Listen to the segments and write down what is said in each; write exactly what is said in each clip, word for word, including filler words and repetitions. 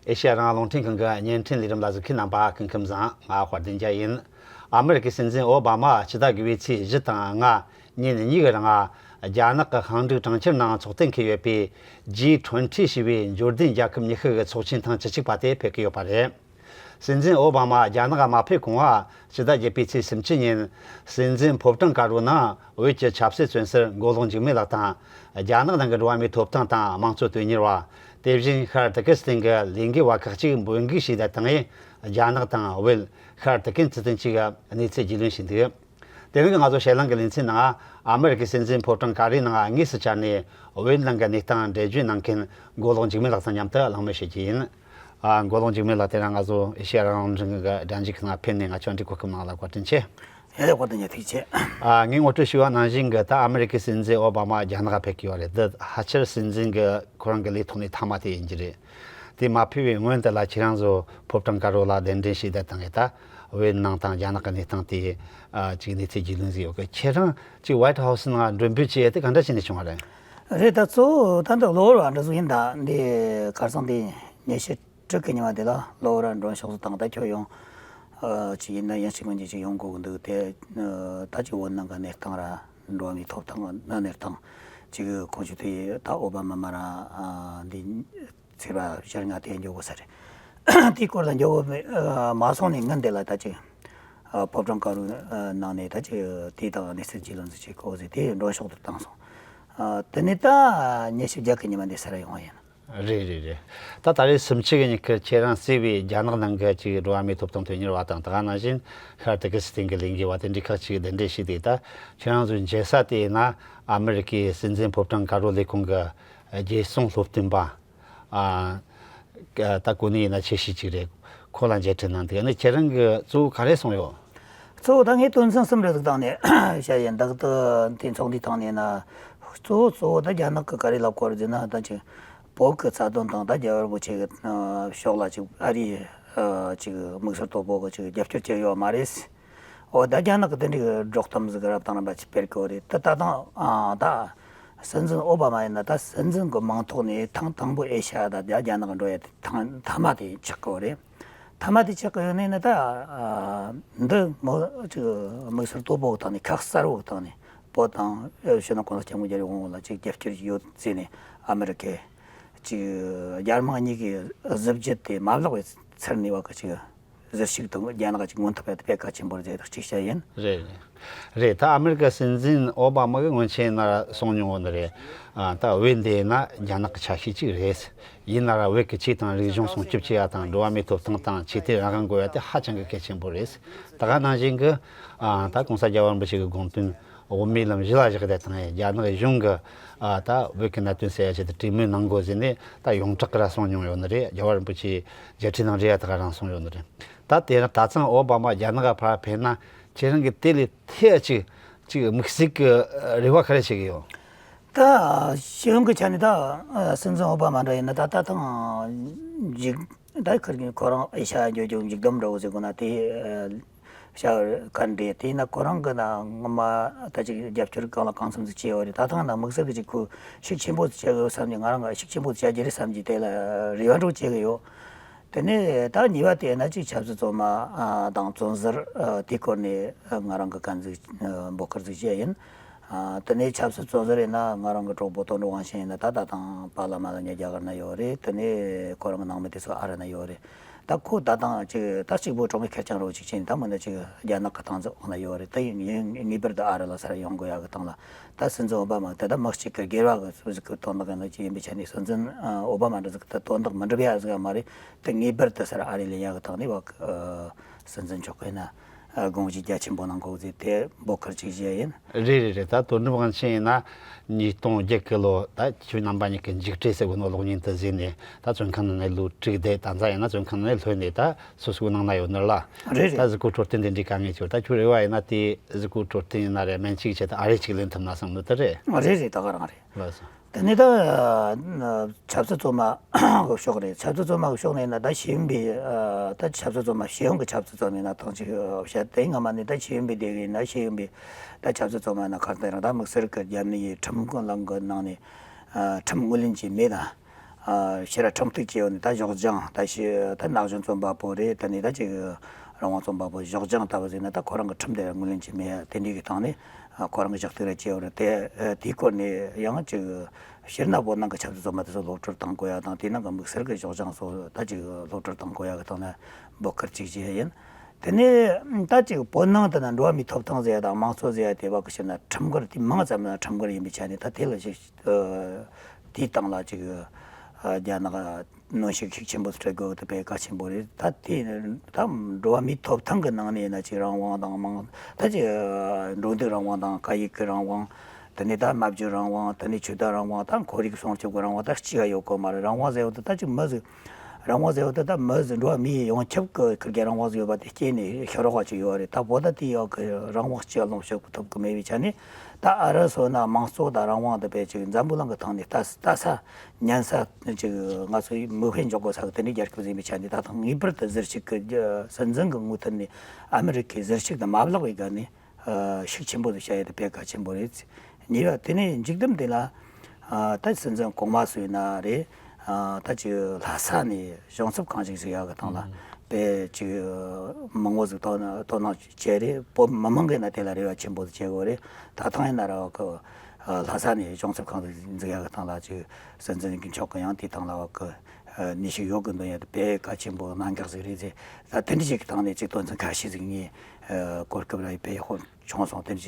ཨེ་ཤེ་ཡ་རང་དབང་རླུང་འཕྲིན་ཁང་གི་བརྙན་འཕྲིན་ལས་རིམ་ལ་གཟིགས་མཁན་རྣམ་པ་སྐུ་ཁམས་བཟང་། ང་དཔལ་ལྡན་རྒྱལ་ཡིན། ཨ་མེ་རི་ཀའི་སྲིད་འཛིན་ཨོ་བྷ་མ་ཕྱི་ཟླ་དགུ་པའི་ཚེས་བཞི་དང་ལྔ་ཉིན་གཉིས་ཀྱི་རིང་རྒྱ་ནག་གི་ཤིང་འབྲུག་གྲོང་ཁྱེར་ནང་ཚོགས་གཏན་འཁེལ་ཡོད་པའི་ཇི་ཊུ་ཝེན་ཊི་ཞེས་པའི་འབྱོར་ལྡན་རྒྱལ་ཁབ་ཉི་ཤུ་གི་ཚོགས་ཆེན་ཐེངས་བཅུ་གཅིག་པ་དེ་ཕེབས་ཀྱི་ཡོད་པ་རེད། སྲིད་འཛིན་ཨོ་བྷ་མ་རྒྱ་ནག་མ་ཕེབས་གོང་ང་ཕྱི་ཟླ་བརྒྱད་པའི་ཚེས་སུམ་ཅུ་ཉིན་སྲིད་འཛིན་ཕོ་བྲང་དཀར་པོའི་ནང་བོད་ཀྱི་ཆབ་སྲིད་བཙོན་ཟུར་མགོ་ལོག་འཇིགས་མེད་ལགས་དང་། རྒྱ་ནག་ནང་གི་འགྲོ་བ་མིའི་ཐོབ་ཐང་དང་དམངས་གཙོ་དོན་གཉེར་བ། དེ་བཞིན་ཤར་ཏུར་ཀི་སི་ཐན་གྱི་ལས་འགུལ་བ་ཁག་ཅིག་འབོད་འགུག་བྱས་ཏེ་དང་། རྒྱ་ནག་དང་བོད་ཤར་ཏུར་ཀི་སི་ཐན་གྱི་གནས་ཚུལ་རྒྱུས་ལོན་བྱས་འདུག་དེ་རིང་གི་ང་ཚོ་ཞལ་ལུང་གི་ལེ་ཚན་ནང་ཨ་མེ་རི་ཀའི་སྲིད་འཛིན་ཕོ་བྲང་དཀར་པོའི་ནང་དངོས་སུ་བཅར་ནས་བོད་ནང་གི་གནས་སྟངས་འགྲེལ་བརྗོད་གནང་མཁན་མགོ་ལོག་འཇིགས་མེད་ལགས་དང་མཉམ་དུ་གླེང་མོལ་བྱེད་རྒྱུ་ཡིན། ཨ། མགོ་ལོག་འཇིགས་མེད་ལགས། དེ་རིང་ང་ཚོ་ཨེ་ཤེ་ཡ་རང་དབང་རླུང་འཕྲིན་གྱི་སྒྲ་འཇུག་ཁང་ལ་ཕེབས་ནས་ང་ཚོ་འདྲི་གོ་སྐབས་གནང་ལ་བཀའ་དྲིན་ཆེ། ཡ་ཡ། བཀའ་དྲིན་ཆེ། ཐུགས་རྗེ་ཆེ། ཨ། ངས་ངོ་སྤྲོད་ཞུས་པ་ནང་བཞིན་གྱི་ད་ཨ་མེ་རི་ཀའི་སྲིད་འཛིན་ཨོ་བྷ་མ་རྒྱ་ནག་ཕེབས་ཀྱི་ཡོད་རེད། འདི་ཕལ་ཆེར་སྲིད་འཛིན་གྱི་ཁོ་རང་གི་ལས་ཐོག་ནས་མཐའ་མ་དེ་ཡིན་གྱི་རེད། དེ་མ་ཕེབས་པའི་སྔོན་དེ་ལ་ཁྱེད་རང་ཚོ་ཕོ་བྲང་དཀར་པོ་ལ་གདན་འདྲེན་བྱས་ཏེ་དང་ངས་ད་བོད་ནང་དང་རྒྱ་ནག་གི་གནས་སྟངས་དེ་ཨ་ཅིག་གནས་ཚུལ་རྒྱུས་ལོན་ཟིག་ཡོད་གི། ཁྱེད་རང་ཅིག་ཝའིཊ་ཧའུ་སི་ནང་མགྲོན་འབོད་བྱས་ཏེ་ག་འདྲ་བྱས་ནས་བྱུང་བ་རེད། རེད། ད་གཙོ་བོ་ད་འདི་གློ་བུར་བ་འདྲ་ཟིག་ཡིན། ད་འདི་ཁ་སང་དེ་ཉི་ཤུ་དྲུག་གི་ཉི་མ་དེ་ལ་གློ་བུར་བ་མགྲོན་ཤོག་ཟིག་བཏང་། ད་ཁྱོད་ཡོང་ཨ་ཅིག་ཡིན་ན་ཡང་ཅིག་མིན་གྱི་ཅིག་ཡོང་དགོས་གི་འདུག་དེ་ཨ་ད་ཅིག་བོད་ནང་གི་གནས་སྟངས་ར་འགྲོ་བ་མིའི་ཐོབ་ཐང་གི་གནས་སྟངས་ཅིག་གོང་ཞུ་དེ་ད་ཨོ་བྷ་མ་མ་ར་ཨ་འདི་ཚེས་པ་བཞི་ལྔ་དེ་འགྱོ་དགོས་ས་རེད། དེའི་སྐོར་ལ་འགྱོ་དགོས་མ་སོང་ནས་སྔོན་དེ་ལ་ད་ཅིག་ཨ་ཕོ་བྲང་དཀར་པོའི་ནང་ནས་ད་ཅིག་དེ་དང་གནས་ཚུལ་རྒྱུས་ལོན་ཟིག་བྱེད་དགོས་ཟེར་དེ་མགྲོན་ཤོག་དེ་བཏང་སོང་། ཨ་དེ་ནས་ད་ཉི་ཤུ་བརྒྱད་གི་ཉི་མ་འདི་སར་ཡོང་བ་ཡིན། རེད་རེད་རེད། ད་ད་རེས་སུམ་ཅུ་གི་ཉིན་ཁར་ཁྱེད་རང་གཙོས་པའི་རྒྱ་ནག་ནང་གི་ཅིག་འགྲོ་བ་མིའི་ཐོབ་ཐང་དོན་གཉེར་བ་དང་། ད་ག་ནང་བཞིན་ཤར་ཏུར་ཀི་སི་ཐན་གྱི་ལས་འགུལ་བ་དེ་འདྲའི་ཁག་ཅིག་གདན་འདྲེན་བྱས་ཏེ། ད་ཁྱེད་རང་ཚོའི་མཇལ་ས་དེ་ཡིན་ན་ཨ་མེ་རི་ཀའི་སྲིད་འཛིན་ཕོ་བྲང་དཀར་པོ་ལས་ཁུངས་ཀྱི་རྒྱལ་སྲུང་སློབ་སྟོན་པ། ཨ། ད་གོ་ནི་ཡིན་ན་ཆེ་ཤོས་གཅིག་རེད། ཁོ་ལ་མཇལ་འཕྲད་གནང་འདུག་ཨ་ནི་ཁྱེད་རང་གི་གཙོ་བོ་ག་རེ་གསུངས་ཡོད། གཙོ་བོ་ད་ངས་དོན་ཚན་གསུམ་རེ་ཟིག་བཏང་ནས་བཤད་ཡིན། བདག་ཏུ་དེ་ཚོགས་འདུའི་ཐོག་ནས་ན་གཙོ་བོ་གཙོ་བོ་ད་རྒྱ་ནག་གི་ག་རེ་ལབ་དགོས་རེད་ཟེར་ན། ད་ཅིག་བོད་ཀྱི་རྩ་དོན་དང་ད་རྒྱལ་བ་རིན་པོ་ཆེ་གི་ཕྱོགས་ལ་ཅིག་ཨ་རིའི་ཅིག་དམིགས་བསལ་དོ་ཕོག་གི་ཅིག་རྒྱབ་སྐྱོར་བྱས་ཡོད་མ་རེད། འོ་ད་རྒྱ་ནག་གི་དེ་འདྲའི་སྒྲོག་གཏམ་ཟིག་རབ་དང་རིམ་པ་ཅིག་སྤེལ་གི་ཡོད་རེད། ད་ད་དང་ཨ་ད་སྲིད་འཛིན་ཨོ་བྷ་མ་ཡིན་ན་ད་སྲིད་འཛིན་གི་མིང་ཐོག་ནས་ཐེངས་དང་པོ་ཨེ་ཤ་ཡ་ད་རྒྱ་རྒྱ་ནག་འགྲོ་ཡ་དེ་ཐེངས་མཐའ་མ་དེ་ཆགས་གི་ཡོད་རེད། མཐའ་མ་དེ་ཆགས་གི་ཡོད་ནས་ན་ད་ཨ་འདི་མི་ཅིག་དམིགས་བསལ་དོ་ཕོག་གི་ཐོག་ནས་ཁག་གསལ་བོ་གི་ཐོག་ནས་བོད་དང་ཨེ་ཤེས་ན་གོང་ས་སྐྱབས་མགོན་རྒྱལ་བའི་དབང་པོ་ལ་ཅིག་རྒྱབ་སྐྱོར་ཡོད་ཟེར་ནས་ཨ་མེ་རི་ཁའི་ཅིག་རྒྱ་དམར་གཉིས་ཀྱི་གཟི་བརྗིད་དེ་མ་བརླག་པའི་ཚུལ་ནས་བ་གི་ཅིག་ཟུར་ཞུགས་དང་རྒྱ་ནག་ཅིག་མངོན་ཐུབ་ཡ་དེ་དཔེ་གལ་ཆེན་པོ་རེད་ཅེས་བཤད་ཡིན། རེད་རེད། རེད། ད་ཨ་མེ་རི་ཀ་སྲིད་འཛིན་ཨོ་བྷ་མ་གིས་སྔོན་ཆད་ཡིན་ན་ར་གསུངས་མྱོང་བ་ནི་རེད། ཨ་ད་བོད་འདི་ཡིན་ན་རྒྱ་ནག་གི་ཆ་ཤས་གཅིག་རེད། ཡིན་ན་ར་བོད་ཀྱི་ཆོས་དང་རིག་གཞུང་སྲུང་སྐྱོབ་བྱེད་ཡ་དང་། འགྲོ་བ་མིའི་ཐོབ་ཐང་དང་ཆོས་དད་རང་དབང་དགོས་ཡ་དེ་ཧ་ཅང་གི་གལ་ཆེན་པོ་རེད། ད་ག་ནང་བཞིན་གྱི་ཨ་ད་གོང་ས་རྒྱལ་བ་རིན་པོ་ཆེ་གི་དགོངས་དོན་དབུ་མའི་ལམ་གཞི་ལ་བཞག་སྟེ་དང་། རྒྱ་ནག་གཞུང་གིས་ཨ་ད་བོད་ཀྱི་གནད་དོན་སེལ་ཡ་ཆེད་དུ་གྲོས་མོལ་གནང་དགོས་ཟེར་ནས་ད་ཡོངས་གྲགས་ཀྱི་ར་གསུངས་མྱོང་ཡོད་ནི་རེད། རྒྱལ་བ་རིན་པོ་ཆེ་མཇལ་འཕྲད་གནང་རེས་ཡ་ད་ག་རང་གསུངས་ཡོད་ནི་རེད། ད་དེ་རིང་ད་ཐེངས་ཨོ་བྷ་མ་རྒྱ་ནག་ག་ཕར་ཕེབས་ན་ཁྱེད་རང་གིས་དེ་ལས་ཐད་ཅིག་ཅིག་དམིགས་བསལ་གྱི་རེ་བ་ག་རེ་བྱེད་ཀྱི་ཡོད། ད་ཤེས་ཡོན་གྱི་ཆ་ནས་ད་སྲིད་འཛིན་ཨོ་བྷ་མ་འདྲ་ཡིན་ན་ད་ད་ཐེངས་མཇུག་ད་ཁིར་གིས་ཁོ་རང་ཨེ་ཤ་ཡ་འགྲོ་རྒྱུ་མཇུག་སྡོམ་འདྲ་བོ་ཟེར་དགོས་ན་དེ་བྱ་བར་ག་འདྲ་དེ་ཡིན་ན་ཁོ་རང་གི་ན་ངོ་མ་ད་ཅིག་རྒྱབ་སྐྱོར་གང་ལ་གང་འཚམ་ཟིག་བྱས་ཡོད་རེད། ད་ཐེངས་ན་དམིགས་བསལ་གྱི་ཅིག་ཁོས་ཤུགས་ཆེན་པོ་ཟིག་བྱེད་དགོས་བསམ་གྱི། ང་རང་གི་ཤུགས་ཆེན་པོ་ཟིག་བྱ་རྒྱུ་རེད་བསམ་གྱི་དེ་ལ་རེ་བ་འདྲ་བོ་བྱེད་ཀྱི་ཡོད། དེ་ནས་ད་གཉིས་པ་དེ་ན་ཅིག་ཆབ་སྲིད་བཙོན་མ་ཨ་དང་བཙོན་ཟུར་ཨ་དེའི་སྐོར་ནས་ཨ་ང་རང་གི་གན་ཟིག་ཨ་འབོད་སྐུལ་ཟིག་བྱས་ཡིན། ཨ་དེ་ནས་ཆབ་སྲིད་བཙོན་ཟུར་ཡིན་ན་ང་རང་གི་གྲོགས་པོ་དོན་གྲུབ་དབང་ཆེན་ཡིན་ན་ད་ད་དང་པཱ་ལགས་མ་ལགས་གཉིས་རྒྱ་གར་ན་ཡོད་རེད། དེ་ནས་ཁོ་རང་གི་ནང་མི་དེ་ཚོ་ཨ་རི་ན་ཡོད་རེད། ད་ཁོ་ད་དང་ཅིག་ད་གཅིག་པོ་གྲོགས་མོ་ཁེར་རྐྱང་རོ་ཅིག་ཕྱིན་ད་མི་ན་ཅིག་རྒྱ་ནག་གི་ཏང་ཙུའུ་འོག་ན་ཡོད་རེད། ད་ཡིན་ངེས་པར་དུ་ཨ་རི་ལ་སར་ཡོང་དགོས་ཡག་གི་སྟེང་ལ་ད་སྲིད་འཛིན་ཨོ་བྷ་མ་དེ་ད་མི་གཅིག་གི་སྒེར་བ་གི་སུ་ཟིག་གི་དོན་དག་ཡིན་ན་ཅིག་ཡིན་པའི་ཆ་ནས་སྲིད་འཛིན་ཨོ་བྷ་མ་འདྲ་ཟིག་ད་དོན་དག་མི་འགྲུབ་ཡ་ཟིག་ཡ་མ་རེད། ད་ངེས་པར་དུ་སར་ཨ་རི་ལེན་ཡག་གི་སྟེང་ནས་བ་སྲིད་འཛིན་མཆོག་གིས་ན་དགོངས་བཞེས་རྒྱ་ཆེན་པོ་གནང་དགོས་ཟེར་དེ་འབོད་སྐུལ་ཅིག་བྱས་ཡིན། རེད་རེད་རེད། ད་དོན་གྲུབ་དབང་ཆེན་ཡིན་ན་ཉིས་སྟོང་བརྒྱད་གི་ལོ་ད་ཁྱོད་རྣམ་པ་གཉིས་ཀྱི་མཇུག་འབྲས་ཟེར་གོ་ནོ་གློག་བརྙན་དུ་གཟིགས་ནས་ད་བཙོན་ཁང་ནང་ནས་ལོ་དྲུག་བསྡད། ད་ལྟ་ཡིན་ན་བཙོན་ཁང་ནང་ནས་ལྷོད་ནས་ད་སོ་སོའི་ནང་ན་ཡོད་ནི་ལ། རེད་རེད། ད་གཟུགས་པོ་འཕྲོད་བསྟེན་དེ་འདྲའི་དཀའ་ངལ་ཆེ་བ། ད་ཁྱོད་རེ་བ་ཡིན་ན་དེ་གཟུགས་པོ་འཕྲོད་བསྟེན་ཡིན་ན་རེད། སྨན་བཅོས་ཆེད་དུ་ཨ་རི་ཅིག་ལེན་ཐུབ་ན་བསམ་ནི་དེ་རེད། རེད་རེད། ད་ག་རང་རེད། ལགས་སོ། དེ་ནས་ད་ཆབ་སྲིད་བཙོན་མ་གི་ཕྱོགས་རེད། ཆབ་སྲིད་བཙོན་མ་གི་ཕྱོགས་ནས་ཡིན་ན་ད་ཤེས་ཡོན་པའི་ད་ཆབ་སྲིད་བཙོན་མ་ཤེས་ཡོན་གྱི་ཆབ་སྲིད་བཙོན་མ་ཡིན་ན་ཐང་ཅིག་བཤད་དེ་སྔ་མ་ནས་ད་ཤེས་ཡོན་པའི་སྡེ་གི་ཡིན་ན་ཤེས་ཡོན་པའི་ད་ཆབ་སྲིད་བཙོན་མ་ཡིན་ན་ཁ་ཏ་རང་ད་དམིགས་བསལ་གྱི་རྒྱ་མི་ཡི་ཁྲིམས་ཁང་ལམ་གི་ནང་ནས་ཁྲིམས་ངོས་ལེན་བྱས་མེད་ད། ཨ་ཕྱིར་ར་ཁྲིམས་གཏུག་བྱས་ཡོད་ནི་ད་ཞོགས་ལྗང་ད་ཤི་ད་ན་གཞོན་རྩོམ་པ་པོ་རེད། ད་ནི་ད་ཅིག་རང་དབང་རྩོམ་པ་པོ་ཞོགས་ལྗང་ལྟ་བུ་ཟིག་ན་ད་ཁོ་རང་གི་ཁྲིམས་དེ་ངོས་ལེན་བྱས་མེད། དེ་འདྲའི་གི་སྟེང་ནས་ཨ་ཁོ་རང་གི་ཞག་གཏུག་ར་བྱས་ཡོད་རེད། དེ་ཨ་དེའི་སྐོར་ནས་ཡང་ཅིག་ཕྱིར་ན་བོད་ནང་གི་ཆབ་སྲིད་བཙོན་པ་དེ་ཚོ་སློབ་སྟོན་གཏོང་དགོས་ཡ་དང་། དེའི་ནང་གི་དམིགས་བསལ་གི་ཞོགས་ལྗང་སོགས་ད་ཅིག་སློབ་སྟོན་གཏོང་དགོས་ཡ་གི་སྟེང་ནས་འབོད་སྐུལ་ཅིག་བྱས་ཡིན། དེ་ནས་ད་ཅིག་བོད་ནང་དུ་ན་འགྲོ་བ་མིའི་ཐོབ་ཐང་ཟེར་ཡ་དང་དམངས་གཙོ་ཟེར་ཡ་དེ་བ་གི་ཕྱིར་ན་ཁྲིམས་འགལ་དེ་མང་ཙམ་ན་ཁྲིམས་འགལ་ཡིན་པའི་ཆ་ནས་ད་དེ་ལ་ཞིག་ཨ་དེའི་སྟེང་ལ་ཅིག་ཨ་རྒྱ་ནག་གནོན་ཤུགས་ཤུགས་ཆེན་པོ་སྤྲད་དགོས་དེ་དཔེ་གལ་ཆེན་པོ་རེད། ད་དེ་ད་འགྲོ་བ་མིའི་ཐོབ་ཐང་གི་ནང་ནས་ཡིན་ན་ཅིག་རང་དབང་དང་མང་ད་ཅིག་འགྲོ་འདུག་རང་དབང་དང་སྐད་ཡིག་གི་རང་དབང་། དེ་ནས་ད་སྨྲ་བརྗོད་རང་དབང་། དེ་ནས་ཆོས་དད་རང་དབང་། ད་ཁོར་ཡུག་སྲུང་སྐྱོབ་ཀྱི་རང་དབང་ད་གཅིག་ཡང་ཡོད་གོ་མ་རེད། རང་དབང་ཟེར་བ་དེ་ད་ཅིག་མི་ཟིག་རང་དབང་ཟེར་བ་དེ་ད་མི་ཟིག་འགྲོ་བ་མིའི་ཡོངས་ཁྱབ་ཀྱི་ཁུར་གྱི་རང་དབང་ཟིག་ཡོད་པ་དེ་སྐྱེས་ནས་ཤོར་བ་ཅིག་ཡོད་རེད། ད་བོད་ད་དེ་ཡག་གི་རང་དབང་གཅིག་ལོངས་སྤྱོད་ཐུབ་གི་མེད་པའི་ཆ་ནས་ད་ཨ་རི་སོགས་ན་དམངས་གཙོ་དང་རང་དབང་དེ་དཔེ་ཅིག་འཛམ་བུ་གླིང་གི་ཐང་ནས་ལྟ་ལྟ་ས་ཉན་ས་ཅིག་ང་ཚོའི་མིག་དཔེ་འཇོག་དགོས་ས་གི་དེ་འདྲའི་རྒྱལ་ཁབ་ཟིག་ཡིན་པའི་ཆ་ནས་ད་ཐེངས་ངེས་པར་དུ་ཟུར་ཞུགས་ཀྱི་སྲིད་འཛིན་གྱི་ངོས་ཐད་ནས་ཨ་མི་རི་ཀའི་ཟུར་ཞུགས་དང་མ་བརླག་པའི་སྒང་ནས། ཤུགས་ཆེན་པོ་ཞིག་བྱ་ཡ་དེ་དཔེ་གལ་ཆེན་པོ་རེད། གཉིས་པ་དེ་ནས་མཇུག་བསྡོམས་དེ་ལ་ད་སྲིད་འཛིན་གོང་མ་སུ་ཡིན་ན་རེད། ད་ཅིག་ལྷ་ས་ནས་གཞུང་ཚབ་ཁང་ཞིག་བཙུགས་ཡག་གི་སྟེང་ལ་དཔེ་ཅིག་མང་བོ་ཟིག་དོ་དོ་སྣང་བྱས་རེད། བོད་མི་མང་གིས་ན་དེ་ལ་རེ་བ་ཆེན་པོ་ཟིག་བྱེད་དགོས་རེད། ད་ཐེངས་ཡིན་ན་ར་བ་གི་ལྷ་ས་ནས་གཞུང་ཚབ་ཁང་ཟིག་འཛུགས་ཡག་གི་སྟེང་ལ་ཅིག་སྲིད་འཛིན་གྱི་མཆོག་གི་ཡང་དེའི་སྟེང་ལ་བ་གི་ནུས་ཤུགས་ཡོད་དགོས་འདུག་ཡ་དེ་དཔེ་གལ་ཆེན་པོ་གནད་འགག་ཟིག་རེད་ཟེར། ད་དེ་འདྲ་ཞིག་གི་སྟེང་ནས་ཅིག་དོན་ཚན་ཁ་ཤས་ཟིག་ངས་གོ་སྐབས་རག་ཡོད་པས་ཡག་པོ་བྱུང་སོང་། དེ་འདྲ་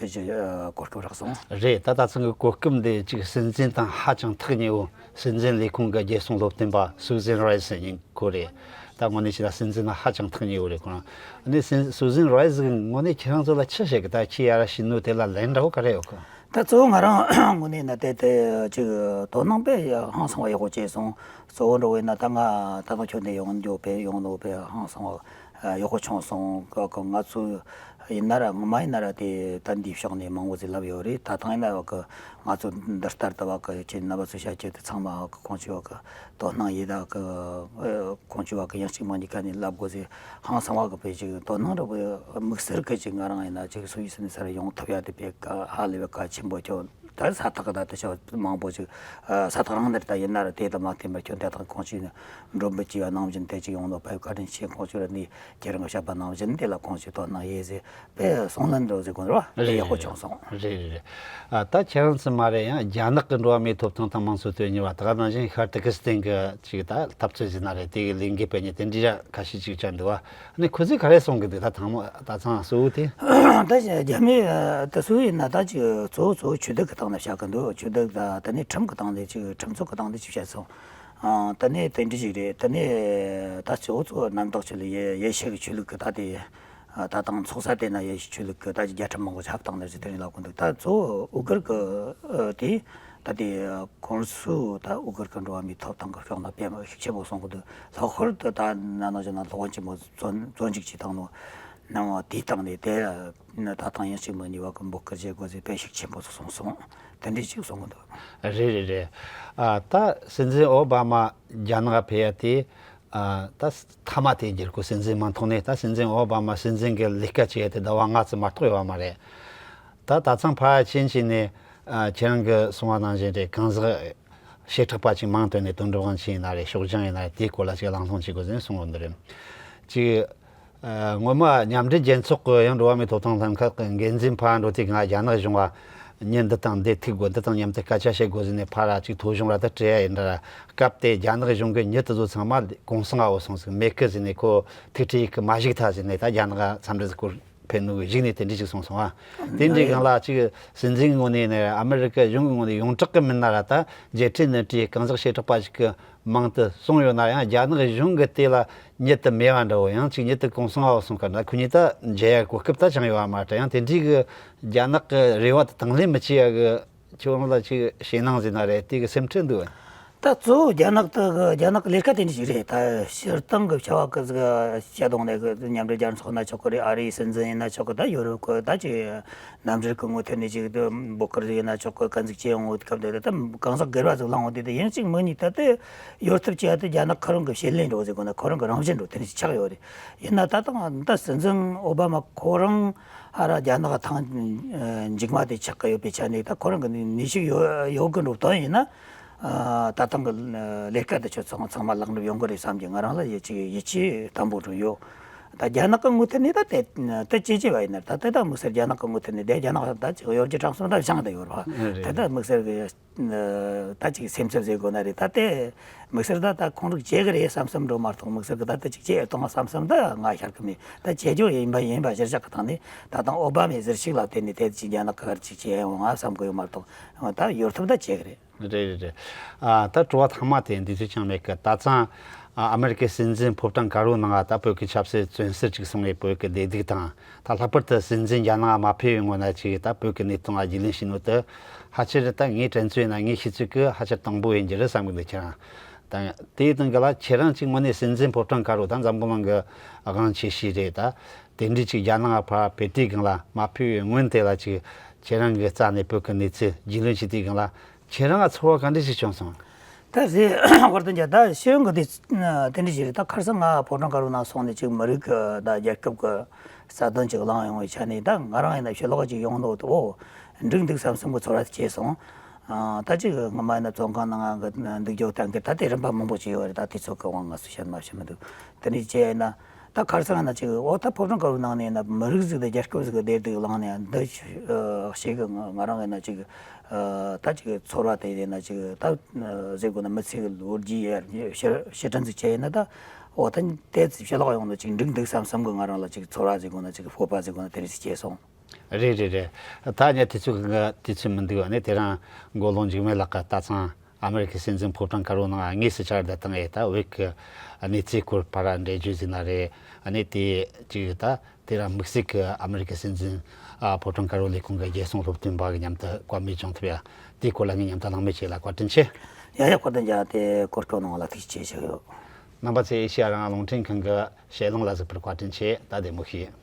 ཞིག་གོ་སྐབས་རག་སོང་། རེད། ད་ད་ཚང་གི་གོ་སྐབས་འདི་ཅིག་སྲིད་འཛིན་དང་ཧ་ཅང་ཐག་ཉེ་བོ། སྲིད་འཛིན་ལས་ཁུངས་ཀྱི་རྒྱལ་སྲུང་སློབ་སྟོན་པ་སུ་ཛན་རའེ་སི་ཡིན་ཁོ་རེད། ད་དངོས་གནས་ཞིག་ལ་སྲིད་འཛིན་ལ་ཧ་ཅང་ཐག་ཉེ་བོ་རེད་ཁོ་རང་། ཨ་ནི་སྲིད་སུ་ཛན་རའེ་སི་གིས་དངོས་གནས་ཁྱེད་རང་ཚོ་ལ་ཅི་བཤད་གི། ད་ཁྱི་ཡ་ར་ཤི་ནོ་དེ་ལ་ལན་འདྲ་བོ་ག་རེ་ཡོད་གི། ད་གཙོ་བོ་ང་རང་ངོས་ནས་ན་དེ་དེ་ཅིག་དོ་སྣང་དཔེ་ཧང་སང་བ་ཡག་པོ་བྱས་སོང་། གཙོ་བོ་འགྲོ་བས་ན་ད་ང་ད་ལྟ་ཁྱོད་འདི་ཡོང་འགྱོ་བས་ཡོང་ནོ་བས་ཧང་སང་བ་ཡག་པོ་བྱུང་སོང་། ང་ཚོ་ཡིན་ན་ར་ངོ་མ་ཡིན་ན་ར་དེ་ད་འདི་ཕྱོགས་ནས་མང་བོ་ཟིག་ལབ་ཡོད་རེད། ད་ཐང་ཡིན་ན་བ་གི་ང་ཚོ་འདི་ལྟར་ད་བ་གི་ཁྱེད་རྣམ་པ་ཚོ་བཤད་རྒྱུ་དེ་ཚང་མ་བ་གི་ཁོང་ཚོས་བ་གི་དོ་སྣང་ཡེད་ད་གི་ཁོང་ཚོས་བ་གི་ཡང་གཅིག་མང་གཉིས་ཀ་ནས་ལབ་དགོས་ཟེར། ཧང་སང་བ་གི་དཔེ་ཅིག་དོ་སྣང་ར་བོ་དམིགས་བསལ་གི་ཅིག་ང་རང་ཡིན་ན་ཅིག་སུ་ཡིས་ཟིན་ས་ར་ཡོང་ཐུབ་ཡ་དེ་དཔེ་ག་ཧ་ལས་པའི་གལ་ཆེན་པོ་ཁྱོད་ད་ས་ཐག་གི་ད་དེ་ཆ་མང་པོ་ཅིག་ས་ཐག་རང་འདིར་ད་ཡིན་ན་ར་དེ་ད་མ་བསྟན་པར་ཁྱོད་དེ་དང་ཁོང་ཅིག་ནི་མགྲོན་འབོད་ཅིག་ཡ་ནང་བཞིན་དེ་ཅིག་ཡོང་ནོ་དཔེ་བཀའ་དྲིན་ཆེ། ཁོང་ཅིག་ར་འདི་ཁྱེད་རང་གི་བཤད་པ་ནང་བཞིན་དེ་ལ་ཁོང་ཅིག་དོ་སྣང་ཡེད་ཟེར་དཔེ་སོང་ལན་འགྲོ་ཟེར་དགོས་ར་དཔེ་ཡག་པོ་བྱུང་སོང་། རེད་རེད་རེད། ཨ་ད་ཁྱེད་རང་ཚོ་མ་རེད། ཡང་རྒྱ་ནག་གི་འགྲོ་བ་མིའི་ཐོབ་ཐང་དང་དམངས་གཙོ་དོན་གཉེར་བ་ད་ག་ནང་བཞིན་ཤར་ཏུར་ཀི་སི་ཐན་གི་ཅིག་ད་འཐབ་རྩོད་ཟེར་ན་རེད། དེ་གི་ལས་འགུལ་སྤེལ་མཁན་དེ་འདྲ་ཁ་ཤས་ཅིག་བཅར་འདུག་བ། ཨ་ནི་ཁོ་ཚོས་ག་རེ་གསུང་གི་འདུག་ད་ཚང་མ་ད་ཚང་གཙོ་བོ་དེ། ད་རྒྱ་མི་དེ་ཚོ་ཡིན་ན་ད་ཅིག་གཙོ་བོ་གཙོ་བོ་ཆོས་དད་ཀྱི་སྟེང་ནས་བཤད་གི་འདུག་ཆོས་དད་ད་དེ་ནས་ཁྲིམས་ཀྱི་སྟེང་ནས་ཅིག་ཁྲིམས་ཚོགས་ཀྱི་སྟེང་ནས་ཅིག་བཤད་སོང་། ཨ་དེ་ནས་དེ་འདྲ་ཞིག་རེད། དེ་ནས་ད་གཙོ་བོ་གཙོ་བོ་གནམ་བདག་ཆོས་ལུགས་ཡེ་ཡེ་ཤུ་གི་ཆོས་ལུགས་ཀྱི་ད་དེ་ད་དང་ཚོགས་ས་དེ་ན་ཡེ་ཤུ་ཆོས་ལུགས་ཀྱི་ད་ཅིག་རྒྱལ་ཁྲིམས་མང་པོ་ཆགས་བཏང་ནས་ཅིག་དེ་རིང་ལབ་གི་འདུག་ད་གཙོ་བོ་ཨུ་གུར་གི་དེ་ད་དེ་ཁོང་ཚོས་ད་ཨུ་གུར་གི་འགྲོ་བ་མིའི་ཐོབ་ཐང་གི་ཕྱོགས་ན་དཔེ་མི་ཤུགས་ཆེན་པོ་གསུང་གི་འདུག་ལྷག་པར་དུ་ད་ན་ནིང་ཞིག་ན་སློབ་དཔོན་ཆེན་མོ་བཙོན་བཙོན་འཇུག་བྱས་བཏང་ནོ་ནང་བ་དེའི་སྟེང་ནས་དེ་ད་དང་ཡང་གཅིག་མིན་གཉིས་བ་གི་འབོད་སྐུལ་བྱེད་དགོས་ཟེར་དཔེ་ཤུགས་ཆེན་པོ་ཞིག་གསུངས་སོང་། དེ་འདྲ་ཞིག་གསུང་གི་འདུག་རེད་རེད་རེད། ཨ་ད་སྲིད་འཛིན་ཨོ་བྷ་མ་རྒྱ་ནག་ཕེབས་ཡ་དེ་ཨ་ད་མཐའ་མ་དེ་འགྱུར་གོ། སྲིད་འཛིན་མིང་ཐོག་ནས་ད་སྲིད་འཛིན་ཨོ་བྷ་མ་སྲིད་འཛིན་གྱི་ལས་ཀ་བྱེད་ཡ་དེ་ཟླ་བ་ལྔ་ཙམ་མ་གཏོགས་ཡོད་བ་མ་རེད། ད་ད་ཚང་ཕར་ཕྱིན་ཕྱིན་ནས་ཨ་ཁྱེད་རང་གི་གསུང་བ་ནང་བཞིན་རེད། གང་ཟག་བྱེ་བྲག་པ་ཅིག་མིང་བཏོན་ནས་དོན་གྲུབ་དབང་ཆེན་ཡིན་ན་རེད། ཕྱོགས་ལྗང་ཡིན་ན་རེད། དེའི་སྐོར་ལ་ཅིག་གླེང་སློང་བྱེད་དགོས་ཟེར་ནས་གསུང་གི་འདུག་རེད། ཅིག་ཨ་སྔོན་མ་མཉམ་འབྲེལ་རྒྱལ་ཚོགས་ཀྱི་ཡང་འགྲོ་བ་མིའི་ཐོབ་ཐང་ལྷན་ཁག་གི་འགན་འཛིན་ཕར་འགྲོ་དུས་སྒང་རྒྱ་ནག་གཞུང་བ་མྱི་འདི་དང་འདི་ཐུག་དགོས། འདི་དང་མཉམ་དུ་སྐད་ཆ་བཤད་དགོས་ཟེར་ནས་ཕར་ར་ཅིག་ཐོ་གཞུང་ར་ད་སྤྲད་ཡ་ཡིན་འདྲ་ར། སྐབས་དེ་རྒྱ་ནག་གཞུང་གི་མྱི་དེ་ཚོ་ཚང་མ་གུང་སེང་ང་འོ་སོང་ཟིག་མེད་གི་ཟེར་ནས་ཁོ་ཐུག་འཕྲད་ཡི་གི་མ་བཞུགས་ཐལ་ཟེར་ནས་ད་རྒྱ་ནག་འཚམས་འདྲི་ཟིག་སྐོར་ཕེབས་ནུ་གཞུག་ནས་དེ་འདྲ་ཞིག་གསུངས་སོང་ཨ། དེ་འདྲའི་སྒང་ལ་ཅིག་སྲིད་འཛིན་ངོས་ནས་ནི་ཨ་མི་རི་ཀ་གཞུང་གི་ངོས་ནས་ཡོངས་གྲགས་ཀྱི་མིན་ན་ར་ད་རྒྱལ་ཁྲིམས་ནང་བྲིས་གང་ཟག་བྱེ་བྲག་པ་ཞིག་གི་མིང་དེ་གསུངས་ཡོད་ན་ཡང་རྒྱ་ནག་གཞུང་གི་དེ་ལ་མྱི་དེ་མེད་པ་འདྲ་བོ། ཡང་ཅིག་མྱི་དེ་གུང་སེང་ང་འོ་སོང་ག་འདྲ་ཁོ་གཉིས་ད་མཇལ་ཡ་གོ་སྐབས་ད་ཅང་ཡོད་པ་མ་རེད། ཡང་དེ་འདྲའི་གི་རྒྱ་ནག་གི་རེ་བ་དེ་དང་ལེན་མི་བྱེད་ཡ་གི་ཁྱོད་རང་ལ་ཅིག་ཞེད་སྣང་ཟེར་ན་རེད། དེ་གི་སེམས་ཁྲལ་འདུག་ད་གཙོ་བོ་རྒྱ་ནག་ཏུ་གི་རྒྱ་ནག་གི་ལས་ཀ་དེ་འདྲ་ཞིག་རེད། ད་སྤྱིར་བཏང་གི་བྱ་བ་གི་ཟིག་བྱ་གཏོང་ནས་གི་མཉམ་འབྲེལ་རྒྱལ་ཚོགས་ན་ཆོག་གི་རེད། ཨ་རིའི་སྲིད་འཛིན་ཡིན་ན་ཆོག་གི་ད་ཡོ་རོབ་གི་ད་ཅིག་གནམ་རིག་གི་ངོས་ཐད་ནས་ཅིག་འབོད་སྐུལ་ཡིན་ན་ཆོག་གི་དཀའ་འཛུགས་བྱེད་ཡོང་ངོ་སྐབས་དེ་ད་གང་ཟག་སྒེར་བ་ཟིག་ལངས་འོང་དེ་ད་ཡིན་གཅིག་མིན་གཉིས་ད་དེ་ཡོ་ཐབས་བྱེད་ཡ་དེ་རྒྱ་ནག་ཁོ་རང་གི་བྱེད་ལས་འགྲོ་ཟིག་གོ་ན་ཁོ་རང་གི་རང་བཞིན་འགྲོ་དེ་འདྲ་ཞིག་ཆགས་ཡོད་རེད། ཡིན་ན་ད་ད་སྲིད་འཛིན་ཨོ་བྷ་མ་ཁོ་རང་ཧ་ར་རྒྱ་ནག་ཐང་མཇུག་མ་དེ་ཆགས་གི་ཡོད་པའི་ཆ་ནས་ད་ཁོ་རང་གི་ནུས་ཤུགས་ཡོད་ཡོད་གི་འགྲོ་དོན་ཡིན་ན། ཨ། ད་ཐེངས་ཀྱི་ལས་ཀ་དེ་ཚོ་ཚང་ཚང་མ་ལེགས་འགྲུབ་ཡོང་གི་རེད་བསམ་གྱི། ང་རང་ལ་ཡིད་ཆེས་ཡིད་ཆེས་དམ་པོ་བྱུང་ཡོད། ད་རྒྱ་ནག་གི་ངོས་ཐད་ནས་ད་དེ་དེ་ཅི་བྱས་པ་ཡིན་ན། ད་དེ་ད་དམིགས་བསལ་རྒྱ་ནག་གི་ངོས་ཐད་ནས་དེ་རྒྱ་ནག་ད་ཅིག་གཡོ་སྒྱུ་དྲང་སྲོང་ད་བཞེངས་བསྡད་ཡོད་རེད་པ། རེད། དེ་ད་དམིགས་བསལ་གྱི་ད་ཅིག་སེམས་འཚབ་བྱེད་དགོས་ན་རེད། ད་དེ་དམིགས་བསལ་ད་ད་ཁོང་རང་བྱེད་ཀྱི་རེད་བསམ་བསམ་འགྲོ་མ་གཏོགས། དམིགས་བསལ་གྱི་ད་དེ་ཅིག་བྱེད་ཡོད་དོ་ང་བསམ་བསམ་ད་ང་ཤར་གི་མེད། ད་བྱེད་རྒྱུ་ཡིན་པ་ཡིན་པ་གཞིར་བཞག་གི་སྟེང་ནས་ད་དང་ཨོ་བྷ་མའི་ཟུར་ཞིག་ལ་བརྟེན་ནས་དེ་ཅིག་རྒྱ་ནག་གི་ཁར་ཅིག་བྱེད་ཡོང་ང་བསམ་གི་ཡོད་མ་གཏོགས། ད་ཡོད་ཐབས་ད་བྱེད་ཀྱི་རེད། རེད། རེད། རེད། ཨ། ད་དྲི་བ་ཐེངས་མ་དེ་འདི་ཚོ་ཅང་མེད་གི། ད་ཙང་ཨ་ཨ་མེ་རི་ཀའི་སྲིད་འཛིན་ཕོ་བྲང་དཀར་པོའི་ནང་ད་བོད་ཀྱི་ཆབ་སྲིད་བཙོན་ཟུར་ཅིག་སོང་བའི་བོད་ཀྱི་བདེ་སྡུག་དང་། ད་ལྷག་པར་དུ་སྲིད་འཛིན་རྒྱ་ནག་མ་ཕེབས་པའི་སྔོན་ན་ཅིག་ད་བོད་ཀྱི་གནས་སྟངས་ལ་རྒྱུས་ལོན་བྱས་ནོ་དེ་ཧ་ཅང་རེད། ད་ངའི་དྲན་ཚོད་ན་ངའི་ཤེས་ཚོད་ཀྱི་ཧ་ཅང་དང་པོ་ཡིན་གྱི་རེད་བསམ་གི་འདུག་ཁྱེད་རང་ད་དེའི་སྟེང་གི་ལ་ཁྱེད་རང་ཅིག་དངོས་གནས་སྲིད་འཛིན་ཕོ་བྲང་དཀར་པོ་ད་འཛམ་བུ་གླིང་གི་དབང་ཆེ་ཤོས་རེད། ད་དེ་འདྲའི་ཅིག་རྒྱ་ནག་ཕར་བོད་དེའི་སྒང་ལ་མ་ཕེབས་པའི་སྔོན་དེ་ལ་ཅིག་ཁྱེད་རང་གི་རྩ་ནས་བོད་ཀྱི་གནས་ཚུལ་རྒྱུས་ལོན་བྱེད་དུས་སྒང་ལ། ཁྱེད་རང་ལ་ཚོར་བ་ག་འདྲ་ཞིག་བྱུང་སོང་། ད་རེད། དཔེར་ན་ད་ཤེས་ཡོན་གྱི་དེ་དེ་འདྲ་ཞིག་རེད། ད་ཁ་སང་ང་ཕོ་བྲང་དཀར་པོའི་ནང་སོང་ནས་ཅིག་མི་རིགས་ཀྱི་ད་རྒྱལ་ཁབ་ཀྱི་རྩ་དོན་ཅིག་གླེང་ཡོང་བའི་ཆ་ནས། ད་ང་རང་ཡིན་ན་ཕྱི་ལོགས་ཅིག་ཡོང་ནོ་དེ་འོ་འགྲིག་འདུག་བསམ་བསམ་གྱི་ཚོར་བ་དེ་སྐྱེས་སོང་། ཨ། ད་ཅིག་སྔོན་མ་ཡིན་ན་བཙོན་ཁང་ནང་ང་གི་འདུག་རྒྱུ་གཏན་འཁེལ། ད་དེ་རིམ་པ་མང་པོ་ཅིག་ཡོད་རེད། ད་དེ་ཚོ་གི་དབང་ང་སུ་བཤད་མ་བཤད་མི་འདུག་དེ་འདྲ་བྱས་ན། ད་ཁ་སང་ན་ཅིག་འོ་ད་ཕོ་བྲང་དཀར་པོའི་ནང་ནས་ན་མི་རིགས་ཟིག་དང་རྒྱལ་ཁབ་ཟིག་གི་བདེ་སྡུག་གླེང་ནས་འདི་ཞིག་གི་ང་རང་ཡིན་ན་ཅིག་ད་ཅིག་ཚོར་བ་དེ་ཡིན་ན་ཅིག་ད་ཟེར་དགོས་ན་མི་ཚེ་གི་ལོ་རྒྱུས་ཡར་ཕྱིར་ཕྱིར་དྲན་ཟིག་བྱས་ཡིན་ན། ད་འོ་ད་དེ་ཚོ་ཕྱི་ལོགས་ཡོང་ནས་ཅིག་འགྲིག་འདུག་བསམ་བསམ་གི་ང་རང་ལ་ཅིག་ཚོར་བ་ཟེར་དགོས་ན་ཅིག་སྤོབས་པ་ཟེར་དགོས་ན་དེ་རིགས་ཟིག་སྐྱེས་སོང་། རེད། རེད། རེད། ད་ཉ་དུས་ཚོད་གི་དུས་ཚོད་མི་འདུག་ཨ་ནི་དེ་རིང་མགོ་ལོག་འཇིགས་མེད་ལགས་ཀྱིས་ད་ཚང་ཨ་མེ་རི་ཁའི་སྲིད་འཛིན་ཕོ་བྲང་དཀར་པོའི་ནང་དངོས་སུ་བཅར་བསྡད་བཏང་ཡས། ད་བོད་ཀྱི་གནས་ཚུལ་སྐོར་ཕར་འགྲེལ་བརྗོད་ཟིན་ན་རེད། ཨ་ནི་དེ་གཅིག་ད་དེ་རིང་དམིགས་བསལ་གྱི་ཨ་མེ་རི་ཁའི་སྲིད་འཛིན་ཨ་ཕོ་བྲང་དཀར་པོ་ལས་ཁུངས་ཀྱི་རྒྱལ་སྲུང་སློབ་སྟོན་པ་གི་མཉམ་དུ་བཀའ་མོལ་བྱུང་ཐུབ་ཡ། དེའི་སྐོར་ལ་ངས་མཉམ་དུ་གླེང་མོལ་བྱས་ལ་བཀའ་དྲིན་ཆེ། ཡ་ཡ། བཀའ་དྲིན་ཆེ། དེ་གོ་སྐབས་གནང་བ་ལ་ཐུགས་རྗེ་ཆེ་ཞུ་ཡོད། རྣམ་པ་ཚོས་ཨེ་ཤེ་ཡ་རང་དབང་རླུང་འཕྲིན་ཁང་གི་ཞལ་ལུང་ལ་གཟིགས་པར་བཀའ་དྲིན་ཆེ། ད་བདེ་མོ་བྱོས།